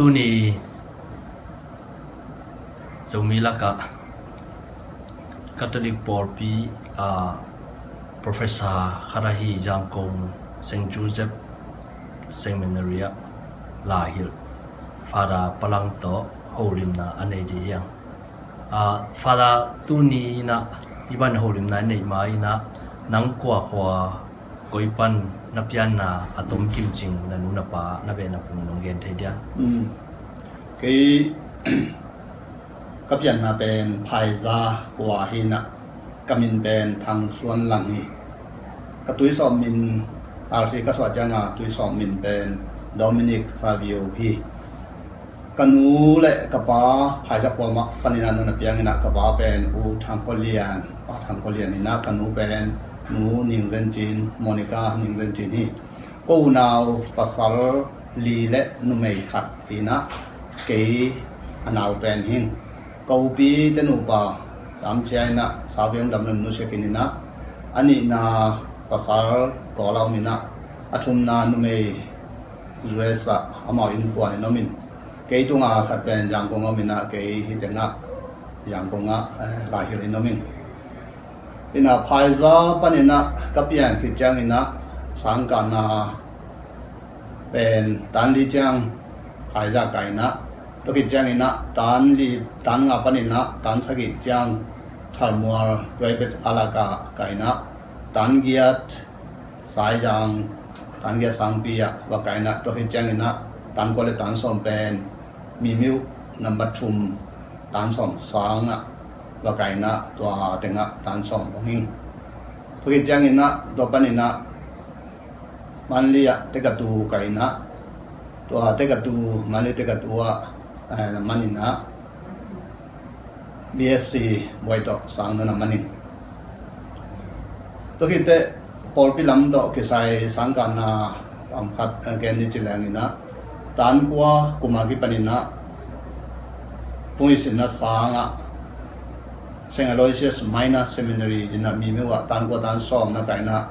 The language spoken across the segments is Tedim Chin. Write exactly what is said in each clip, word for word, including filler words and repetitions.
Tuni Zomi lakah Catholic pawlpi ah professor khat ahi Yangon Saint Joseph Seminary ah laihilh Father Palang tawh holimna a nei dih hiang. Ah, Father, tuni inah i ban holimna i neih ma inah nang kua khua koi pan na pianna a tom kim cing na nu na pa na beh na pung nong gen thei dia? Kei ka pianna pen Phaiza khua hi inah ka min pen Thang Suan Lang hi. Ka tuisawm min, R C ka suah cianga tuisawm min pen Dominic Savio hi. Ka nu le ka pa Phaiza khua mah paninah nuna pianginah ka pa pen U Thang Khua Lian, Pa Thang Khua Lian inah ka nu pen Nu Ning Zen Cin, Monica Ning Zen Cin hi. Ko unau pasal li le numei khat inah kei a nau pen hing. Ka upi te nupa tamcia inah saviang dam nun nusia khin inah a nihna pasal Kawl a om inah a thumna numei U S ah amau innkuan in om in, kei tunga khat pen Yangon a om inah kei hi tengah Yangon ah eh, laihilh in om in. Inah Phaiza paninah ka pian khit cianginah sangkahna pen tan li ciang Phaiza ka inah, tua khit cianginah tan li, tan nga paninah tan sagih ciang Thalmual Tuaibet Alaka ka inah, tan giat Saizang, tan giat Sangpi ah va ka inah, tua khit cianginah tan kua le tan sawm pen Mimiu number thum tan sawm sangah va ka inah, tua tengah tan sawm hong hing. Tua khit cianginah tua paninah Manli ah tekatu ka inah, tua tekatu, Manli tekatu ah eh, na maninah B S C buai tawh sang nuna manin. Tua khit teh pawlpi lam tawh kisai sangkahna lam khat eh, gen ni ci lenginah tan kua kuma kipaninah phung i sinna sangah Saint Aloysius Minor Seminary cinah Mimiu ah tan kua tan sawm na ka inah,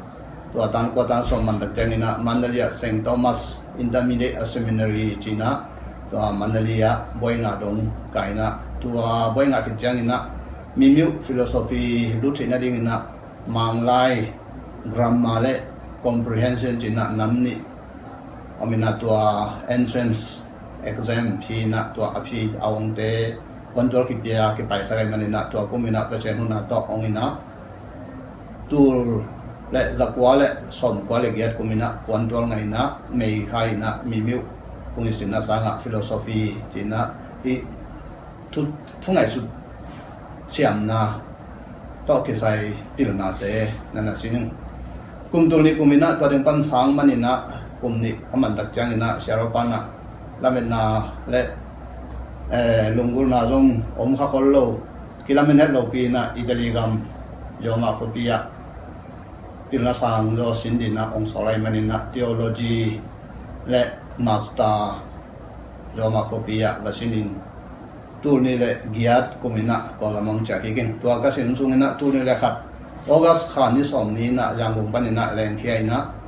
tua tan kua tan sawm man tak cianginah Mandalay ah Saint Thomas Intermediate Seminary cinah tua Mandalay ah buai nga dong ka inah, tua buai nga khit cianginah Mimiu philosophy lut theihna dinginah Manglai grammar le comprehension cinah nam nih om inah tua entrance exam phi inah tua a phi a ongte puantual kipia kipaisak ai maninah tua kum inah Pasian huna tawh ong inah tul le zakua le sawmkua le giat kum inah puantual ngai inah May kha inah Mimiu phung i sinna sangah philosophy cinah hi thu, thu ngaihsut siamna tawh kisai pilnate na na sin ing. Kum tul nih kum inah tua ding pan sang maninah kum nih a man tak cianginah siaropanah lametna le eh, lunggulhna zong om kha khol lo, kilamen het lopi inah Italy gam Roma khuapi ah pilna sang zaw sin dinah ong sawl ai maninah theology le master Roma khuapi ah va sinin tul nih le giat kum inah Kawlgam ong ciah kik in. Tua ka sin sunginah tul nih le khat August kha ni sawm ni inah Yangon paninah lengkhia inah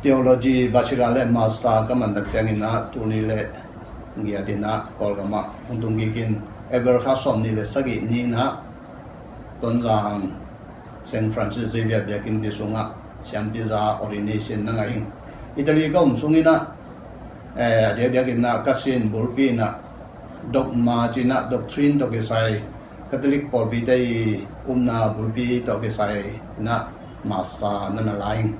theology bachelor le master ka man tak cianginah tul nih le giat inah Kawlgam ah hong tung kik in. April kha sawm ni le sagih ni inah Tonzang Saint Francis Xavier biakinnpi sungah siampiza ordination na ngah ing. Italy ka om sunginah eh, a diakdiak inah ka sin bulpi inah dogma cinah doctrine tawh kisai Catholic pawlpite i upna bulpi tawh kisai inah master na na la ing.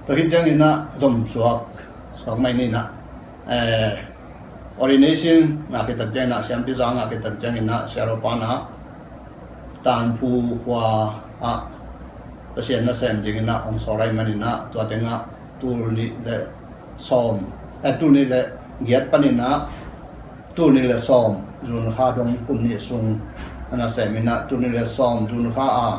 Tua khit cianginah zomsuak suak mai ninah eh, ordination ngah khit tak cianginah siampiza ngah khit tak cianginah siaropanah Tanphu khua ah Pasian nasem dinginah ong sawl ai maninah tua tengah tul nih le sawm eh, tul nih le giat paninah tul nih le sawm June kha dong kum nih sung a nasem inah tul nih le sawm June kha a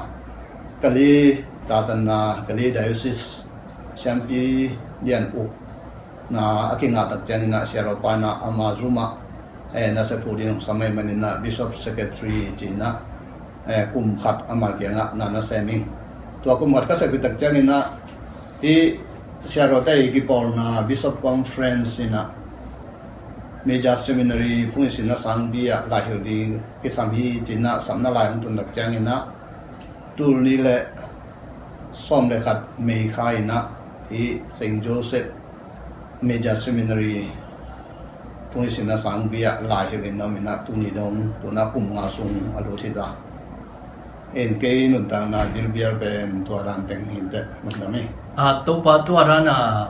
Kali tatanna Kali diocese siampi lian uk na a kingah tak cianginah siaropanah ama zumah eh, na sephu din hong samai maninah Bishop Secretary cinah eh, kum khat ama kiangah na na sem ing. Tua kum khat ka sep khit tak cianginah hi siarote i kipawlna Bishop Conference inah Major Seminary phungsinna sangpi ah laihilh ding kisam hi, ci-in ah sapna lai hong tun tak ciangin ah, tul nih le sawm le khat May kha in ah, hih Saint Joseph Major Seminary phungsinna sangpi ah laihilh in om in ah, tuni dong, tu-in ah kum nga sung a lut hi ta. En, kei nuntakna bilbial pen tua dan teng hi inteh, lungdam hi. A, Topa, tua dan a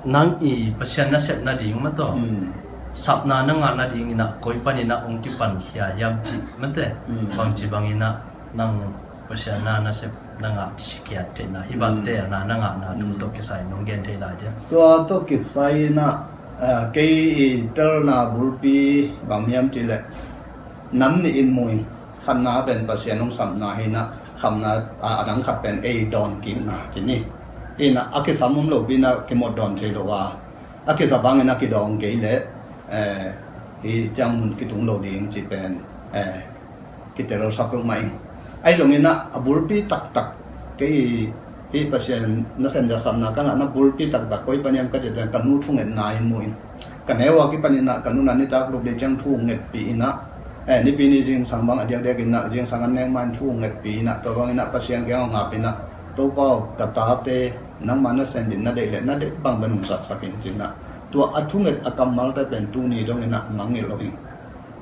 nang i Pasian nasep nading mah tawh, hmm, sapna na ngah nadingin ah koi panin ah hong kipankhia hiam cih mah teh. Hmm. Bangci bangin ah nang Pasian na nasep na ngah khia theihna, hih bang, hmm, teelna na ngahna thu, hmm, tawh kisai nong gen thei lai diam? Tua tawh kisai in ah, a, kei i telna bulpi bang hiam cih leh, nam nih in mu ing. Khatna pen Pasian hong sapna hi in ah, khatna, a, a dang khat pen ei dawnkikna ci ni. In ah, a kisam om lopi in ah kimawh dawn thei lo a, a kisap hangin a kidawng kei leh, eh, hih ciang mun kitung lo ding cih pen, eh, kitel sa peuhmah ing. Ahi zongin ah, a bulpi taktak, kei hih Pasian nasem dia sapna ka ngahna bulpi taktak koi pan hiam ka cih teh, ka nu thungetna in mu ing. Ka neu a kipanin ah ka nu in ah nitak lup leh ciang thu hong ngetpih in ah, eh, Nipi ni zingsang bang a diakdiakin ah, zingsang an nek ma-in thu hong ngetpih in ah, tua bangin ah Pasian kiang hong ap in ah, Topa aw, ka tate nangma nasem ding na deih leh na deih bangbang hong zatsak in, ci-in ah. Tua a thunget a kammalte pen tuni dongin ah mangngilh lo hi.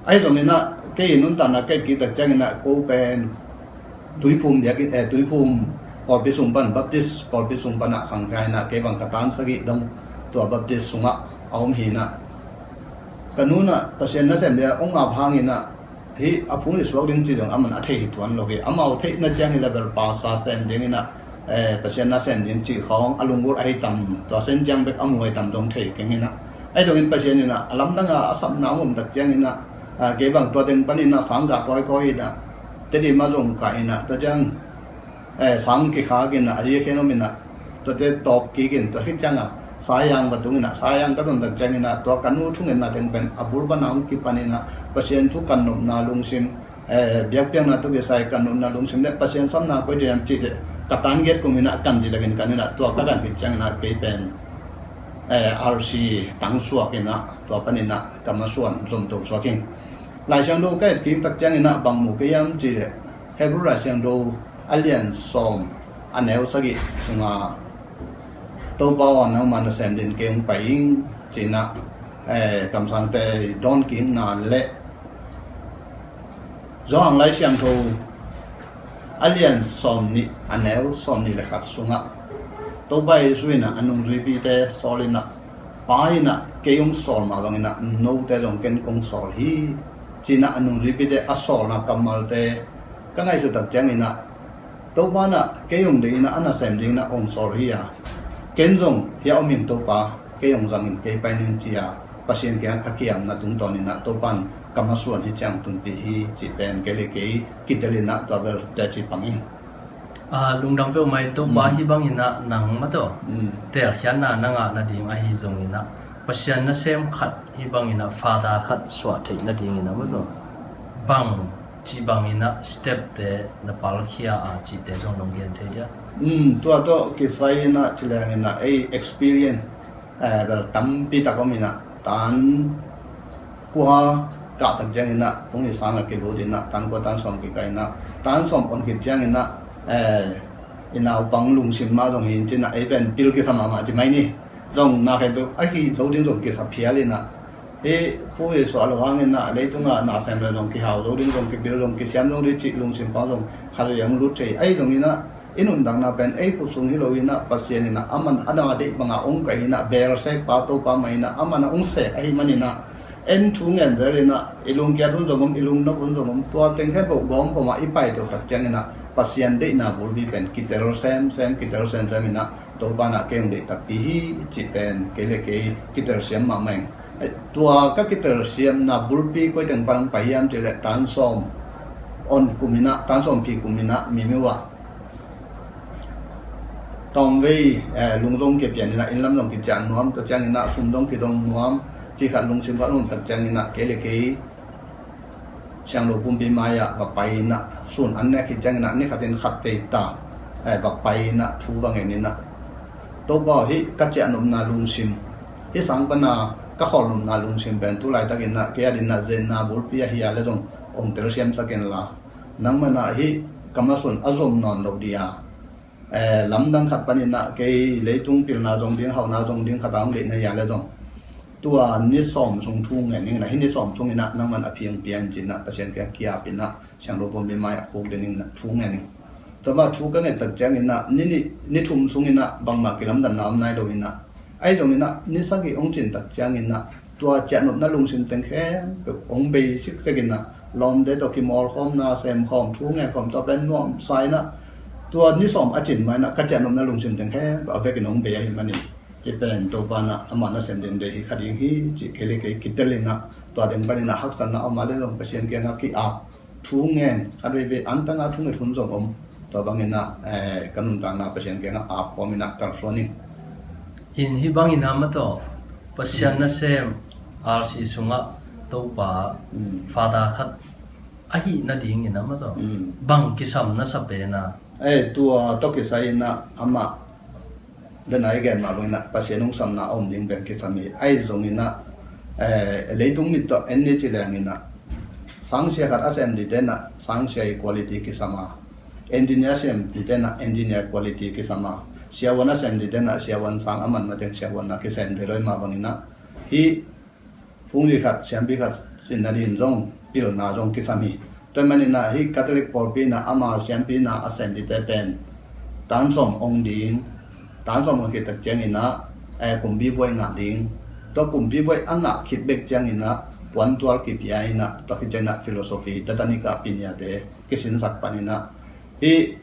Ahi zongin ah, kei i nuntakna ka et kik tak ciangin ah, ko pen Tuiphum biakinn, eh, Tuiphum pawlpi sung pan, Baptist pawlpi sung pan ah khangkhia in ah, kei bang ka tan sagih dong tua Baptist sungah a om hi in ah, ka nu in ah Pasian nasem dia hong ap hangin ah, hih a phung i suak ding cih zong aman a thei hi tuan lo hi. Amau theihna ciang hi leh bel pastor sem dingin ah, eh, Pasian nasem ding cih khawng a lunggulh ahi tam, tua sen ciang bek a mu ahi tam zong thei keng in ah. Ahi zongin Pasian in ah a lamdang a a sapna hong om tak ciangin ah, ah, kei bang tua teng panin ah sang kah kawikawi in ah, Tedim ah zong kah in ah, tua ciang, eh, sang kikhak in ah, a zi khen om in ah, tuate tawp kik in, tua khit ciang ah Sayang ka tung in ah, Sayang ka tun tak ciangin ah, tua ka nu thungetna teng pen a bul pan ah hong kipan in ah, Pasian thu kan nopna lungsim, eh, biakpiakna tawh kisai kan nopna lungsim leh Pasian sapna koi ding hiam cih teh ka tan giat kum in ah, kan ci takin kan in ah, tua ka kan khit ciangin ah kei pen, eh, R C tang suak in ah, tua panin ah ka masuan zomto suak ing. Lai Siangtho ka et kik tak ciangin ah bang mu kei hiam cih leh, Hebrew Lai Siangtho a lian sawm, a neu sagih sungah, Topa aw, nangma nasem dingin kei hong pai ing, ci-in ah, eh, kamsangte dawnkikna leh, Johan Lai Siangtho a lian sawm nih, a neu sawm nih le khat sungah, Topa Jesu in ah a nungzuipite sawl in ah, Pa in ah kei hong sawl mah bangin ah, note zong ken kong sawl hi, ci-in ah a nungzuipite a sawlna kammalte ka ngaihsut tak ciangin ah, Topa in ah kei hong deih in ah, a nasem dingin ah hong sawl hi a, ken zong hiah om ing Topa, kei hong zangin kei pai ning, ci-a Pasian kiang ka kiamna tungtawnin ah Topa in ka masuan hih ciang tunpih hi, cih pen kei le kei kitelin ah tua bel teci pang ing. Ah, lungdam peuhmah hi Topa. Mm. Hih bangin ah nang mah tawh, mm, teelkhiatna na ngah nading ahi zongin ah, Pasian nasem khat hih bangin ah Father khat suah theih nadingin ah mah tawh, mm, bang ci bangin ah step te na palkhia a cihte zong nong gen thei dia? Um, tua tawh kisai in ah ci leng in ah ei experience, eh, bel tampi tak om in ah, tan kua kah tak ciangin ah phungsi sang ah kilut in ah, tan kua tan sawm kikah in ah, tan sawm on khit ciangin ah, eh, i naupang lungsim mah zong hi in cin ah, ei pen pil kisa mahmah ci mai ni. Zong na khe beuh ahi zo ding zong kisa phial in ah, hih Pu Jesu a lo hangin ah, leitungah nasem le zong kihau zo ding, zong kipil, zong kisiam zo ding cih lungsim khawng zong khat vei hong lut thei. Ahi zongin ah, i nuntakna pen ei khut sung hi lo in ah, Pasian in ah, aman a na deih bangah hong kai in ah, belsek pa Topa mah in ah, aman a hong sek ahih manin ah, en thu ngen zel in ah, i lungkiat hun zong om, i lungnop hun zong om, tua teng khempeuh gawmkhawm ah i paito tak ciangin ah, Pasian deihna bulpi pen kitel semsem, kitel semsem in ah, Topa in ah kei hong deih takpi hi, cih pen kei le kei kitelsiam mahmah ing. Tua ka kitelsiamna bulpi koi teng pan hong pai hiam cih leh tan sawm on kum in ah, tan sawm phi kum in ah Mimiu ah, tawmvei, eh, lung zong kipian in ah, inn lam zong kiciah nuam, tua ciangin ah sum zong kizom nuam, cih khat lungsim khat om tak ciangin ah kei le kei Siangtho Pumpi mai-ah va pai in ah, sun an nek khit ciangin ah, ni khatin khat vei ta, eh, va pai in ah, thu va ngen in ah, Topa aw, hih ka ciahnopna lungsim, hih sang pana ka khawl nopna lungsim pen tu laitakin ah kei a dingin ah zenna bulpi ahi a le zong ong telsiamsak inla, nangman ah hih ka masa un a zom nawn lo ding a, eh, lamdang khat panin ah kei leitung pilna zong ding, hauhna zong ding khat a ong deihna hi a le zong, tua ni sawm sung thu ngen ning in ah, hih ni sawm sungin ah nangman a piang piang ci-in ah Pasian kiang kiap in ah, siangtho pawlpi mai a khuk den in ah thu ngen ning. Tua bang thu ka nget tak ciangin ah ni, ni, ni thum sungin ah bangmah kilamdanna om nai lo in ah, ahi zongin ah ni sagih ong cin tak ciangin ah tua ciahnopna lungsim teng khempeuh ong bei siksekin ah, lawmte tawh kimawlkhawmna, semkhawm, thu ngenkhawm, tua pen nuamsa in ah, tua ni sawm a cin ma in ah ka ciahnopna lungsim teng khempeuh a vekin ong bei ahih manin, hih pen Topa in ah ama nasem dende hi kha ding hi ci kei le kei kitel in ah, tua teng panin ah haksatna a om a le zong Pasian kiangah ki-ap, thu ngen, khat veivei antang a thunget hun zong om. Tua bangin ah, eh, ka nuntakna Pasian kiangah ap kawmin ah kalsuan ing. In hih bangin ah maw taw, Pasian nasem R C sungah Topa, mm, Father khat ahih nadingin ah maw taw, mm, bang kisam na sa pen a? Eh, tua tawh kisai in ah amah, den a i gen mah bangin ah Pasian ong samna a om ding pen kisam hi. Ahi zongin ah, eh, leitung mit tawh en ni ci lengin ah, sangsia khat a sem dingte in ah sangsia i quality kisam a, engineer sem dingte in ah engineer quality kisam a, siavuan a sem dingte in ah siavuan sang a man mateng siavuan a kisem ve lo i mah bangin ah, hih phungzi khat, siampi khat sinna dingin zong pilna zong kisam hi. Tua manin ah hih Catholic pawlpi in ah ama siampi in ah a sem dingte pen tan sawm ong ding, tan sawm ong khit tak ciangin ah, eh, kumpi buai ngah ding. Tua kumpi buai a ngah khit bek ciangin ah puantual kipia in ah, tua khit ciangin ah philosophy, Tatanika, Pinyate kisinsak panin ah, hih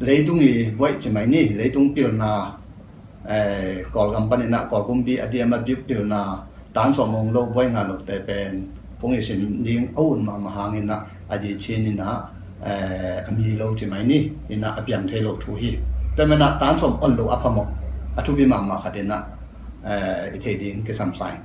leitung i buai ci mai ni, leitung pilna, eh, Kawlgam panin ah Kawl kumpi a diam a biuk pilna, tan sawm ong lo buai ngah lote pen phungzi sin ding a ut mahmah hangin ah a zi cin in ah, eh, a mi lo ci mai ni, in ah a piang thei lo thu hi. Tua manin ah tan sawm ong lo a phamawh, a thupi mahmah khat in ah, eh, i theih ding kisam sa ing.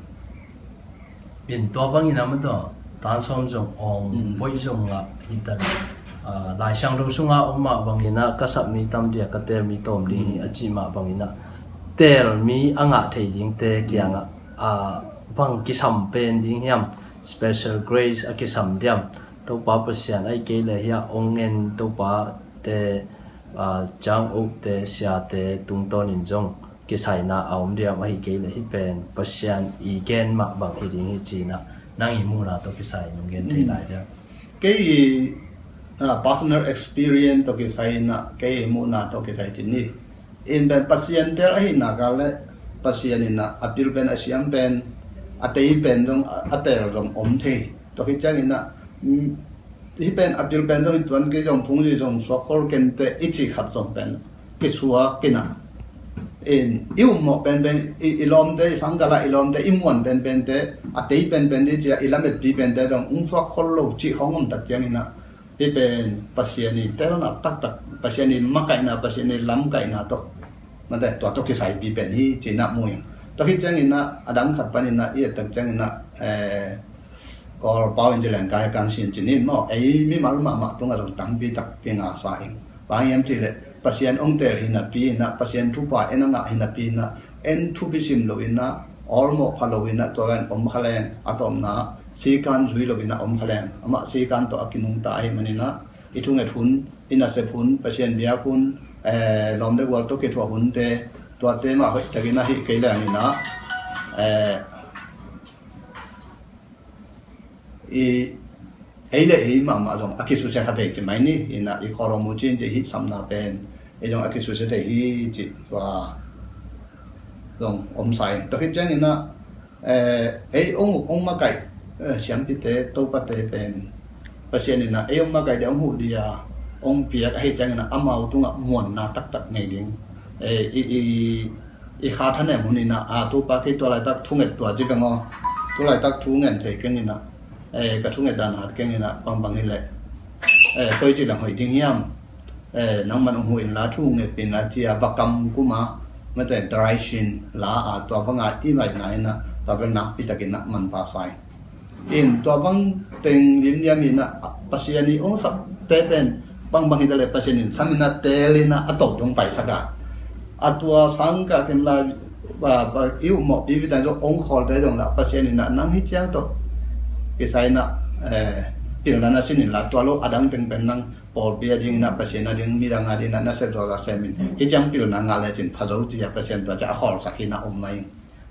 In tua bangin ah maw taw, tan sawm zong ong, mm, buai zong ngah hi ta leh, ah, Lai Siangtho sungah om mah bangin ah ka sap mi tam ding a, ka teel mi tawm ding hi, mm, a cih mah bangin ah teel mi a ngah thei dingte, mm, kiangah, ah, bang kisam pen ding hiam? Special grace a kisam diam? Topa Pasian ahih kei leh hih a ong ngen Topate, ah, Cang Uk te, siate tungtawnin zong kisaina a om diam, ahih kei leh hih pen Pasian i gen mah bang hi ding hi ci-in ah nang i muhna tawh kisai nong gen thei, mm, lai diam? Kei i, ah, personal experience tawh kisai in ah, kei i muhna tawh kisai ci ni. In pen Pasian teel ahih nak leh Pasian in ah a pil pen, a siam pen, a tei pen zong, a, a teel zong om thei. Tua khit ciangin ah, mm, hih pen a pil pen zong hi tuan kei zong, phungzi zong suak khol kei inteh i cih khat zong pen kisuak in ah, in i ummawh penpen, i, i lawmte, i sangkah a i lawmte, i muan penpente, a tei penpen ding ci a i lametpi pente zong ong suak khol lo cih khawng om tak ciangin ah, hih pen Pasian i teelna taktak, Pasian i makaihna, Pasian i lamkaihna tawh, mate, tua tawh kisaipi pen hi ci-in ah mu ing. Tua khit ciangin ah a dang khat panin ah i et tak ciangin ah, eh, Kawl pau in ci leng kai kan sin ci ni maw, ei mimal mahmah tungah zong tampi tak kinga sa ing. Bang hiam cih leh Pasian ong teel hi napi in ah, Pasian thupha en a ngah hi napi in ah, en thupi sim lo in ah, awlmawh pha lo in ah, tua pen om kha leng, a tawpna sikan zui lo in ah om kha leng, amah sikan tawh a kinungta ahih manin ah, i thunget hun, i nasep hun, Pasian biak hun, eh, lawm le gual tawh kithuah hunte, tuate mah hoih takin ahih kei leng in ah, eh, i, ei le ei mahmah zong a kisusia kha thei ci mai ni, in ah i khawl om uh cin ci hih sapna pen, ei zong a kisusia thei hi ci, tua zong om sa ing. Tua khit ciangin ah, eh, ei ong uk ong makaih, eh, siampite, topate pen Pasian in ah ei ong makaih ding, ong huh ding a ong piak ahih ciangin ah amau tungah muanna taktak nei ding. Eh, i, i, i kha thanem hun in ah, a, Topa kei tua laitak thunget tua ci keng aw, tua laitak thu ngen thei keng in ah, eh, ka thunget dan hat keng in ah, bangbang hi leh, eh, koi ci leng hoih ding hiam? Eh, nangman ong huh inla thu ngetpih in ah ci a, va kam kum a, mate, dry sin la a, tua banga i ngaihna in ah, tua bel nakpi takin ah manpha sa ing. In tua bang teng limliam in ah, Pasian i ong sapte pen bangbang hi ta leh Pasian in sam in ah teel in ah a tawp dong paisak a, a tua sangkah kem la, Pa, pa, i upmawh pipi tan zong ong khawlte zong lah Pasian in ah nang hi ciang tawh kisai in ah, eh, pilna na sin in lah tua lo a dang teng pen nang pawlpi a ding in ah Pasian a ding midang a ding in ah na sep zawh lah sem in hi ciang pilna ngah lecin pha zo ci a Pasian tua ciang a khawlsak hi in ah om mai.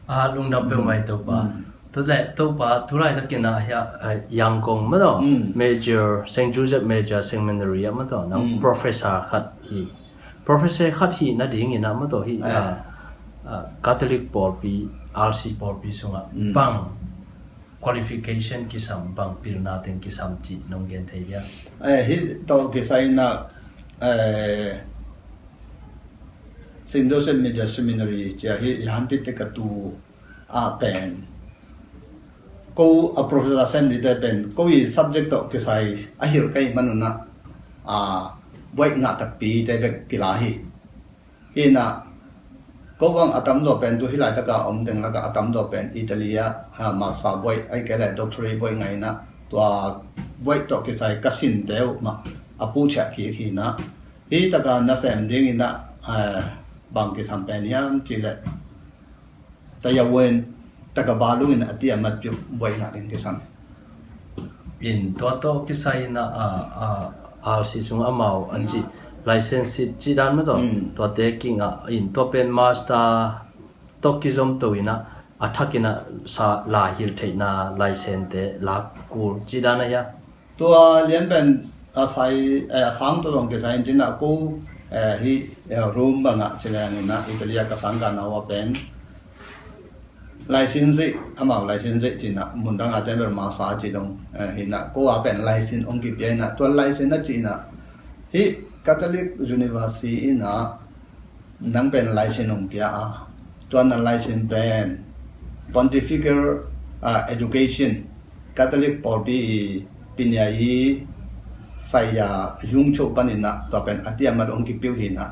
A lungdam peuh mai Topa. Tu le Topa tu laitakin ah hia, ah, Yangon mah tawh, Major, Saint Joseph Major Seminary ah mah tawh nang professor khat hi. Professor khat hi nadingin ah mah tawh hi, ah, ah, Catholic pawlpi, R C pawlpi sungah bang qualification kisam, bang pilna teng kisam cih nong gen thei dia? Eh, hi tawh kisai in ah, eh, Saint Joseph Major Seminary cia hi i hanpit tek a tu ah pen ko a professor sen dite pen ko i subject tawh kisai a hilh ka hih manun ah, a, buaih ngah takpite bek kila hi. Hi in ah ko bang a tamzaw pen tu hi laitaka om teng laka a tamzaw pen Italy ah, a, master buaih ahih kei leh doctorate buaih ngah in ah tua buaih tawh kisai ka sinte uh mah a puhciah kik hi in ah hi taka nasem ding in ah, a, bang kisam pen hiam cih leh Tayawin, Tagabalu in a ti a mat piu buai ngah ding kisam. In tua tawh kisai in a, a, a, R C sung amau a ci license cih dan mah tawh. Tuate kingah in tua pen master tawh kizom to in a, a thak in a sa lai hilh theihna license te lak kul cih dan a hia? Tua lian pen a sai, eh, a sang tawh zong kisai in cin a ko, eh, hi, eh, Rome bangah ci leng in a Italy a ka sang ka nau a pen license, amau license cin a mun dang a ten ber masa ci zong, eh, hi in a ko a pen license ong kipia in a tua license a ci in a hi Catholic University in a nang pen license ong pia a, tua na license pen Pontifical, ah, Education, Catholic pawlpi i pinia i saya yung cho panin a tua pen a ti a mat ong kipiu hi in a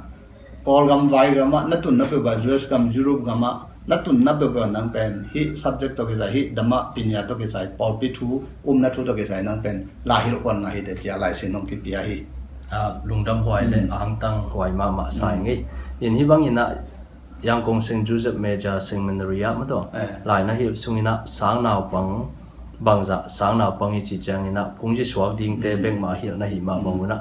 Kawlgam vai gam ah na tun na peuh ba U S gam Europe gam ah na tun na peuh ba nang pen hi subject tawh kisai hi dama pinia tawh kisai pawlpi thu umna thu tawh kisai nang pen lai hilh kuan ngah hi te cia license ong kipia hi. A, lungdam huai le a hangtang huai mahmah sai ngei. In hi bangin a Yangon Saint Joseph Major Seminary ah mah tawh lai na hilh sungin a sang naupang bangzah, sang naupang i ci ciangin a phungzi suak dingte bek mah hilh na hi mah bangun a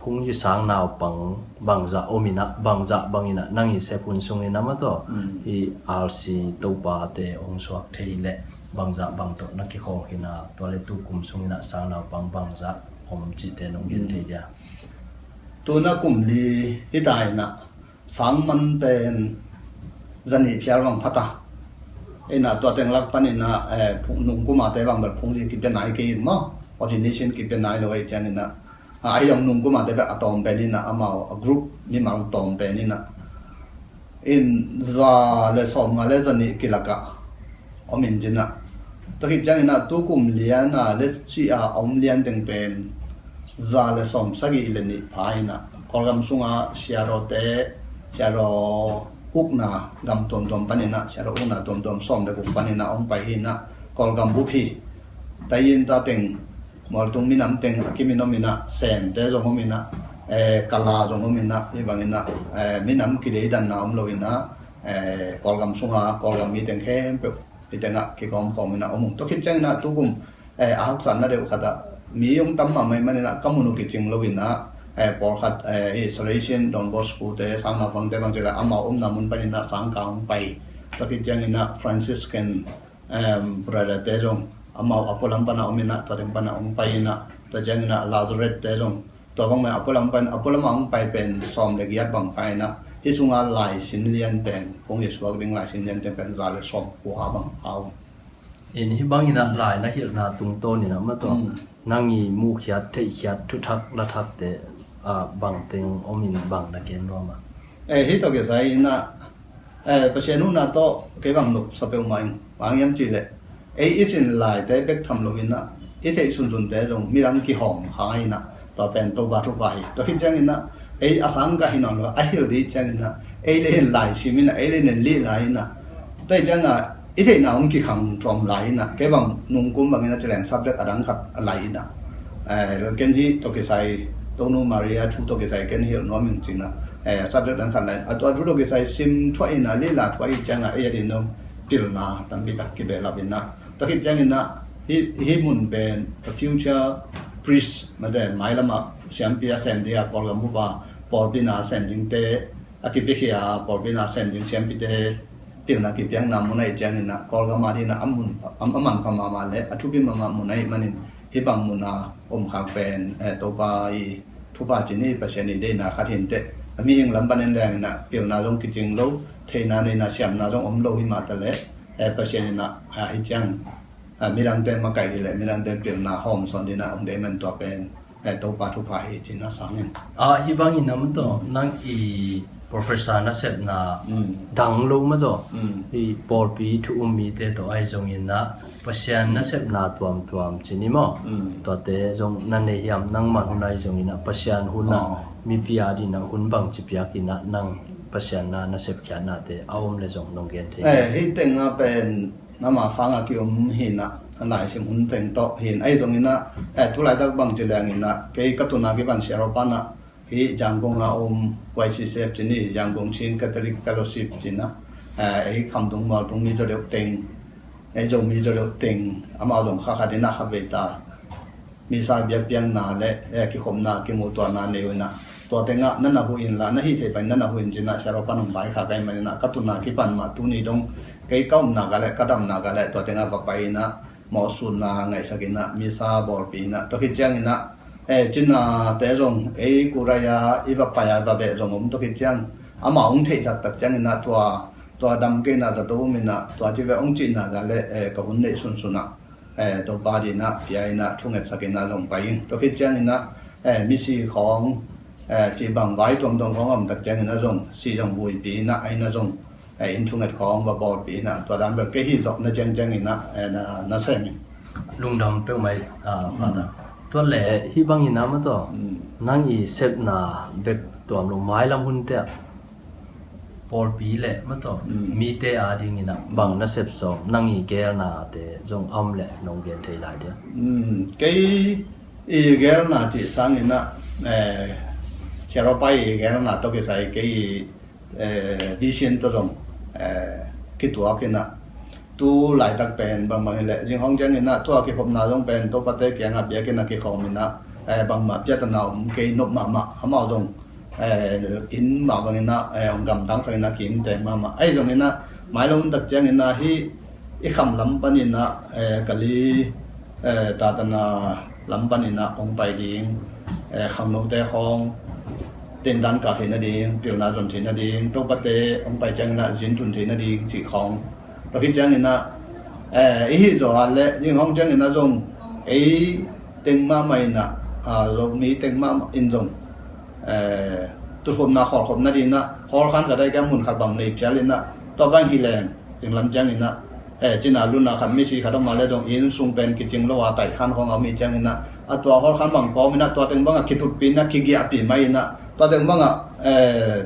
phungzi sang naupang bangzah om in a bangzah bangin a nang i sep hun sungin a mah tawh i R C topate hong suak thei leh bangzah bang tawh na kikhawng hi in a tua le tu kum sungin a sang naupang bangzah om cihte nong gen thei dia? Tuna kum li hi ta in a sang man pen zanih phial bang pha ta. In a tua teng lak panin a, eh, phung, nungkuma te bang bel phungzi kipia nai kei in maw, ordination kipia nai lo ei ciangin a, a, ahi zong nungkuma te bel a tawm pen in a amau a group mimal tawm pen in a in za le sawm nga le zanih kilak ah om in cin a. Tua khit ciangin a tu kum lian a le si a om lian teng pen za le sawm sagih le nih pha in a Kawlgam sunga siarawte, siaraw ukna gam tuamtuam panin a siaraw ukna tuamtuam sawm le guk panin a hong pai hi in a Kawlgam bup hi. Tayin ta teng Mualtung minam teng a kimin om in a Sente zong om in a, eh, Kala zong om in a hi bangin a, eh, minam kideidanna om lo in a, eh, Kawlgam sunga Kawlgam mi teng khempeuh hi teng a kikawm khawm in a om ung. Tua khit ciangin a tu kum, eh, a haksatna deuh khat a mi hong tam mahmah manin a ka mun uh kicing lo in a, eh, pawlkhat, eh, hi Salesian Don Bosco te sang naupangte bang ci le amau omna mun panin a sang ka hong pai. Tua khit ciangin a Franciscan, em, brother te zong amau a pualam pana om in a tua teng pana hong pai in a tua ciangin a Lazareth te zong tua bang mai a pualam pan a pualam a hong pai pen sawm le giat bang pha in a hi sunga laisin lian pen kong i suak ding laisin lian pen pen za le sawm kua bang pha ung. In hi bangin a lai na hilhna tungtawn in a mah tawh nang i muhkhiat theihkhiat thuthak lathakte, ah, bang teng om in bang na gen nuam a? Eh, hi tawh kisai in a, eh, Pasian huhna tawh kei bang nopsa peuhmah ing. Bang hiam cih leh ei i sin laite bek tham lo in a i theih sunsunte zong midang kihawm kha in a tua pen Topa thupha hi. Tua hi ciangin a ei a sang ka hi nawn lo a hilh dih ciangin a ei le in lai sim in a ei le in lih lai in a tua hi ciangin a i theihna hong kikhang tuam lai in a kei bang nungkum bangin a ci leng subject a dang khat a lai in a, eh, ken hi tawh kisai Tonu Maria thu tawh kisai ken hilh nuam ing ci-in ah, eh, subject dang khat lai. A tua thu tawh kisai sim thuah in ah, lila thuah i hih ciangin ah, ei a ding zong pilna tampi tak kibehlap in ah. Tua khit ciangin ah, hih, hih mun pen a future priest, mate, mailam ah siampi a sem ding a, Kawlgam bup a pawlpi na sem dingte, a kipiakhia pawlpi na sem ding siampite pilna kipiakna mun ahih ciangin ah, Kawlgam a ding ah a mun, a, a manpha mahmah leh a thupi mahmah mun ahih manin, hih bang mun a om khak pen, eh, Topa i thupha ci ni, Pasian i deihna khat hi inteh. A mihing lam panin leng in ah pilna zong kicing lo, theihna neihna siamna zong om lo hi mah ta leh, eh, Pasian in ah, ah, hih ciang, ah, midangte makaih ding leh midangte pilna hawmsawn ding in ah om ding ahih man tua pen, eh, Topa thupha hi ci-in ah sang in. Ah, hih bangin ah maw taw, mm, nang i professor nasepna, mm, dang lo maw taw, mm, i pawlpi thu um mite tawh ahi zongin ah Pasian, mm, nasepna tuamtuam ci ni maw? Mm. Tuate zong na nei hiam, nangmah hun ahi zongin ah Pasian hun ah, oh, mipi a ding ah hun bangci piak in ah nang Pasian na, nasep khiatnate a om leh zong nong gen thei? Eh, hih teng ah pen nangma sang a ki-om hi in ah, a laisim hun teng tawh hi in, ahi zongin ah, eh, tu laitak bang ci leng in ah, kei ka tun a kipan Siaro pa in ah, hih Yangon a om Y C C F ci ni, Yangon Chin Catholic Fellowship ci-in ah, eh, ei Khamtung Mualtung mi zaw deuh teng, ei Zomi zaw deuh teng, amau zong kha khat in ah khatvei ta Missa biakpiakna leh, eh, kikhopna, kimuhtuahna nei uh in ah, tua teng ah na na huh inla, na hih theih pai na na huh in ci-in ah Siaro pa in hong vaikhak ahih manin ah, ka tun a kipan mah tuni dong kei ka omna gah leh ka damna gah leh tua teng ah va pai in ah, mawhsutna ngaihsak in ah, Missa bawlpih in ah, tua khit ciangin ah, eh, cinate zong ei kurai a i va pai a va beh zong om, tua khit ciang amau hong theihsak tak ciangin ah, tua, tua dam kei in ah zato um in ah, tua ci ve hong cihna gah leh, eh, ka hun neih sunsun ah, eh, Topa ding in ah pia in ah thungetsak in ah zong pai ing. Tua khit ciangin ah, eh, misi khawng, eh, cih bang vai tuamtuam khawng a om tak ciangin ah zong si zong vuipih in ah, a inn ah zong, eh, inn thunget khawng va bawlpih in ah, tua dan bel kei hih zawhna ciangciang in ah, eh, na, na sem ing. Lungdam peuhmah, ah, Father. Mm. Tua leh hih bangin ah maw taw, mm, nang i sepna bek tuam lo, mailam hunte ah pawlpi leh maw taw, mm, mite a ding in ah bang, mm, na sep sawm, nang i geelnate zong a om leh nong gen thei lai diam? Mm, kei i geelna cih sangin ah, eh, Siaro pa i geelna tawh kisai kei i, eh, vision tawh zong, eh, kituak in ah, tu laitak pen bangbang hi leh zing hong ciangin ah, tua kikhopna zong pen Topate kiangah biakinn ah kikhawm in ah, eh, bangmah piatana om kei, nop mahmah, amau zong, eh, inn mah bangin ah, eh, hong gamtangsak in ah, ki-inn teng mahmah. Ahi zongin ah, mai lo hun tak ciangin ah, hih i kham lam panin ah, eh, Kali, eh, Tatana lam panin ah hong pai ding, eh, khangnote khawng tendan kah theih nading, pilna zon theih nading, Topate hong pai ciangin ah zin tun theih nading cih khawng. Tua khit ciangin ah, eh, i hih zawh a leh zing hong ciangin ah zong ei teng mahmah in ah, ah, Zomi teng mahmah in zong, eh, tutkhopna khawlkhop nading in ah hall khan khat a i kiang mun khat bang nei phial in ah, tua bang hi leng, zing lam ciangin ah, eh, cina luna khat, misi khat om a leh zong inn sung pen kicing lo a, taih khan khawng a om hi ciangin ah, a tua hall khan bang kawm in ah, tua teng bangah kitutpih in ah, kigiahpih mai in ah, tua teng bangah, eh,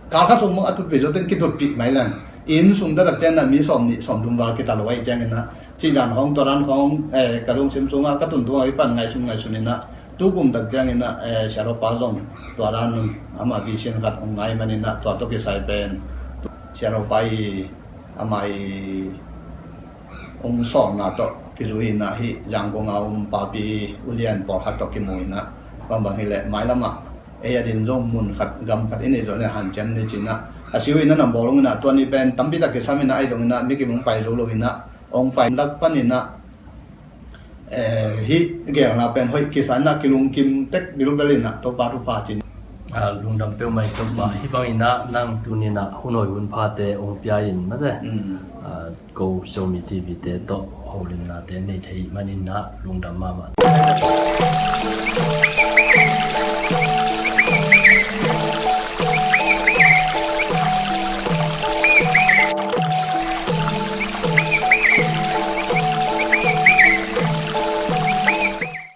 kal khat sung bang a tutpih zawteng kitutpih mai leng, inn sung taktak ciangin ah mi sawmnih sawmthum val kita lo ahih ciangin ah, cih dan khawng, tua dan khawng, eh, ka lungsim sungah ka tuntung a i pan ngaihsun ngaihsun in ah, tu kum tak ciangin ah, eh, Siaro pa zong tua dan amah vision khat hong ngai manin ah, tua tawh kisai pen Siaro pa i, amah i hong sawlna tawh kizui in ah, hih Yangon a om Papi U Lian pawlkhat tawh kimu in ah, bangbang hi leh mailam ah ei a ding zong mun khat, gam khat i neih zawh leh hanciam ni ci-in ah, a si uh in ah na bawl ung in ah, tua ni pen tampi tak kisam in ah, ahi zongin ah mi kim hong pai zo lo in ah, hong pai lak panin ah, eh, hih geelna pen hoih kisa in ah, kilungkim tek bilbel in ah, Topa thupha ci-in. Ah, lungdam peuhmah Topa. Hmm. Hih bangin ah nang tuni in ah hun hoih hun phate hong pia in, mate. Hmm. Ah, Go Zomi T V te tawh holimnate nei thei manin ah lungdam mahmah.